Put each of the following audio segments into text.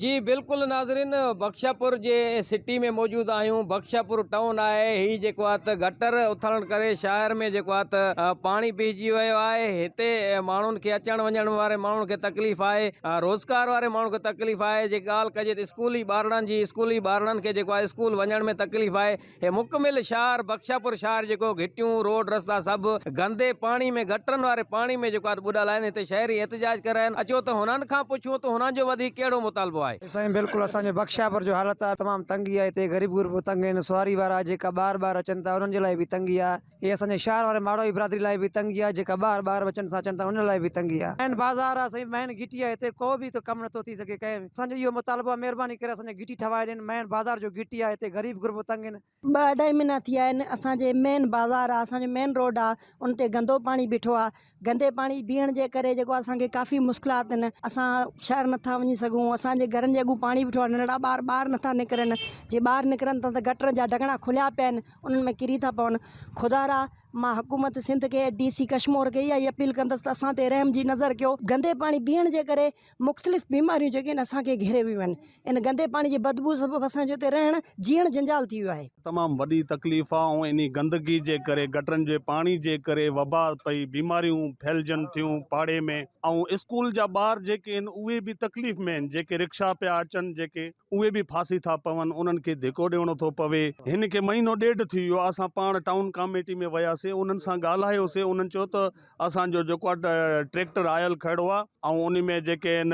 جي بلڪل ناظرين بخشاپور جي سٽي ۾ موجود آهيون بخشاپور ٽائون آهي هي جيڪو آهي ته گٽر اٿلڻ ڪري شهر ۾ جيڪو آهي ته پاڻي بيهجي ويو آهي هتي ماڻهن کي اچڻ وڃڻ واري ماڻهن کي تڪليف آهي روزگار واري ماڻهن کي تڪليف آهي جي ڳالهه ڪجي ته اسڪولي ٻارڙن جي اسڪولي ٻارڙن کي جيڪو آهي اسڪول وڃڻ ۾ تڪليف آهي هي مڪمل شهر بخشاپور شهر جيڪو گهٽيون روڊ رستا سڀ گندي پاڻي ۾ گٽرن واري پاڻي ۾ جيڪو آهي ٻڏل آهن هتي شهري احتجاج ڪري رهيا آهن اچو ته هنن کان پڇون ته هنن جو وڌيڪ ڪهڙو مطالبو آهي. سائين بلڪل اسان جو بخشاپور جو حالت آهي تمام تنگي آهي هتي غريب غربو تنگ آهن سواري وارا جيڪا ٻاهر ٻاهر اچن ٿا انهن جي لاء به تنگي آهي. هي اسان جي شهر واري ماڙوئي برادري لاء به تنگي آهي جيڪا ٻاهر ٻاهر وچن سان اچن ٿا انهن لاء به تنگي آهي. مين بازار آهي سائين مين گهٽي آهي هتي ڪو به هتي ڪم نٿو ٿي سگهي ڪنهن اسان جو اهو مطالبو آهي مهرباني ڪري اسان جي گهٽي ٺهوائي ڏين مين بازار جو گهٽي آهي هتي غريب غربو تنگ آهن. ٻه اڍائي مھينا ٿي ويا آھن اسان جي مين بازار آ اسان جو مين روڊ آ ان تي گندو پاڻي بيٺو آ گندي پاڻي بيھڻ جي ڪري جيڪو اسان کي ڪافي مشڪلات آھن اسان شھر نٿا وڃي سگھون اسان جي گھرن جي اڳون پاڻي بيٺو آ ننڍڙا ٻار ٻاھر نٿا نڪرن جي ٻاھر نڪرن ٿا ته گٽر جا ڍڪڻا کليا پيا آھن انهن ۾ ڪري ٿا پون خدارا مان حڪومت سنڌ کي ڊي سي ڪشمور کي اها ئي اپيل ڪندس ته اسان تي رحم جي نظر ڪيو گندي پاڻي پيئڻ جي ڪري مختلف بيماريون جيڪي آهن اسان کي گهيري ويون آهن ان گندي پاڻي جي بدبو سبب اسان جو هتي رهڻ جيئڻ جنجال ٿي ويو آهي. تمام وڏي تڪليف آ ۽ انهي گندگي جي ڪري گٽرن جي پاڻي جي ڪري وبا پئي بيماريون ڦهلجن ٿيون پاڙي ۾ ۽ اسڪول جا ٻار جيڪي آهن اهي به تڪليف ۾ آهن جيڪي رڪشا پيا اچن جيڪي اهي به ڦاسي ٿا پون انهن کي ڌڪو ڏيڻو ٿو پوي. هن کي مهينو ڏيڍ ٿي ويو آهي اسان پاڻ ٽائون ڪاميٽي ۾ وياسين انهن سان ڳالهايوسين انهن چيو ته اسان جو جيڪو آهي ٽريڪٽر آيل کڙو آهي ۽ ان ۾ جيڪي آهن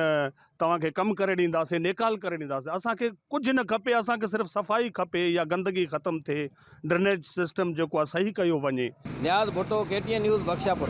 توهان کي ڪم ڪري ڏينداسين نيڪال ڪري ڏينداسين اسان کي ڪجهه نه کپي اسان کي صرف صفائي کپي يا گندگي ختم ٿئي ڊرينيج سسٽم جيڪو آهي صحيح ڪيو وڃي. Niaz Bhutto, K T N news, Bakhshapur.